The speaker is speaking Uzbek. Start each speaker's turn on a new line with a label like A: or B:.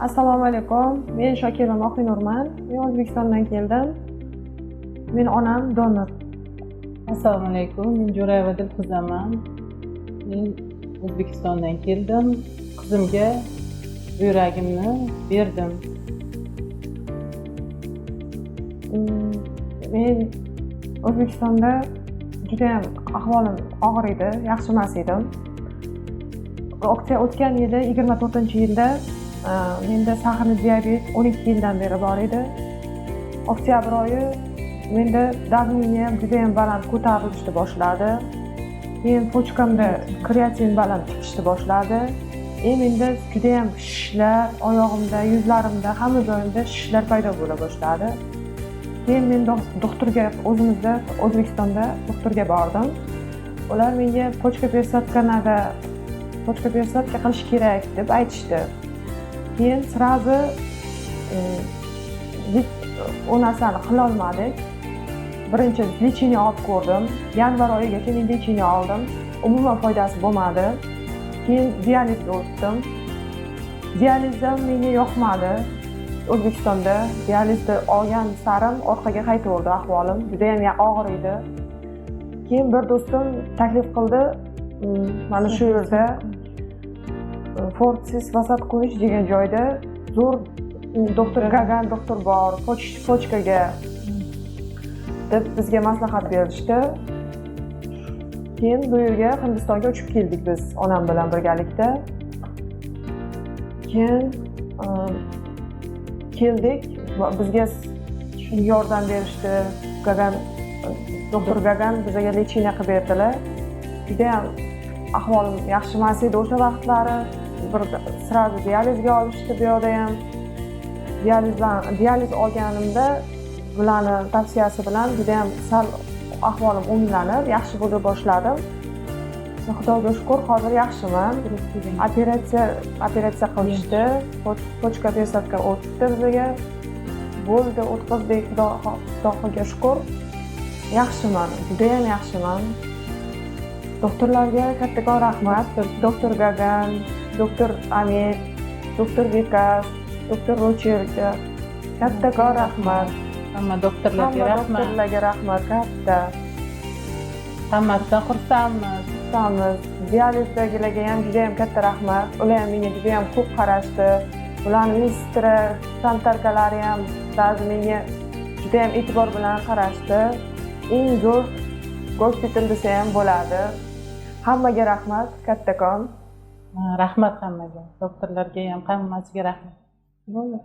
A: Assalomu alaykum. Men Shokira Mohinurman. Men O'zbekistondan keldim. Meni onam donor.
B: Assalomu alaykum. Men Jo'rayeva Dilfuzaman. Men O'zbekistondan keldim. Qizimga buyragimni berdim.
A: Men O'zbekistonda juda ham ahvolim og'ir edi, yaxshi emas edim. O'tgan yili 24-yilda menda сахарный diabet 12 yildan beri bor edi. Oktyabr oyi menda давление juda ham baland ko'tarilishni boshladi. Keyin pochkamda kreatin baland chiqishni boshladi. Menda juda ham shishlar oyog'imda, yuzlarimda, hamma joyimda shishlar paydo bo'la boshladi. Keyin men doktorga o'zimizda O'zbekistonda doktorga bordim. Ular menga pochka пересадка qilish kerak deb aytishdi. Keyin сразу u narsani qila olmadik. Birinchi lecheniya olib ko'rdim. Yanvar oyigacha men lecheniya oldim. Umuman foydasi bo'lmadi. Keyin dializga o'tdim. Dializ ham menga yoqmadi. O'zbekistonda dializni olgan sarim orqaga qaytaverdi ahvolim. Juda ham og'ir edi. Keyin bir do'stim taklif qildi. Mana shu yerda Fortis Vasat Quvich degan joyda zo'r doktor Gagan doktor bor, pochkaga deb bizga maslahat berishdi. Keyin bu yerga Hindistonga uchib keldik biz onam bilan birgalikda. Keyin keldik, bizga yordam berishdi. Gagan doktor Gagan bizga lecheniya qilib berdilar. Juda ham ahvolim yaxshi emas edi o'sha vaqtlari. Bir сразу dializga olishdi bu yoqda ham. Dializ olganimda bularni tavsiyasi bilan juda ham sal ahvolim o'nglanib, yaxshi bo'la boshladim. Xudoga shukur, hozir yaxshiman. Operatsiya qilishdi. Pochka пересадка o'tdi bizga. Bo'ldi, o'tkazdik, Xudoga shukur. Yaxshiman, juda ham yaxshiman. Doktorlarga kattakon rahmat. Doktor Gagan, doktor Amir, doktor Vikas, doktor Rocherga kattakon rahmat.
B: Hamma doktorlarga rahmat.
A: Doktorlarga rahmat katta.
B: Hammasidan xursandmiz.
A: Xursandmiz. Dializdagilarga ham juda ham katta rahmat. Ular ham menga juda ham ko'p qarashdi. Ularning ministri, sanitarkalari ham ba'zi menga juda ham e'tibor bilan qarashdi. Eng zo'r gospital desa ham bo'ladi. Hammaga rahmat kattakon.
B: Rahmat hammaga. Doktorlarga ham, hammasiga rahmat. Bo'ldi.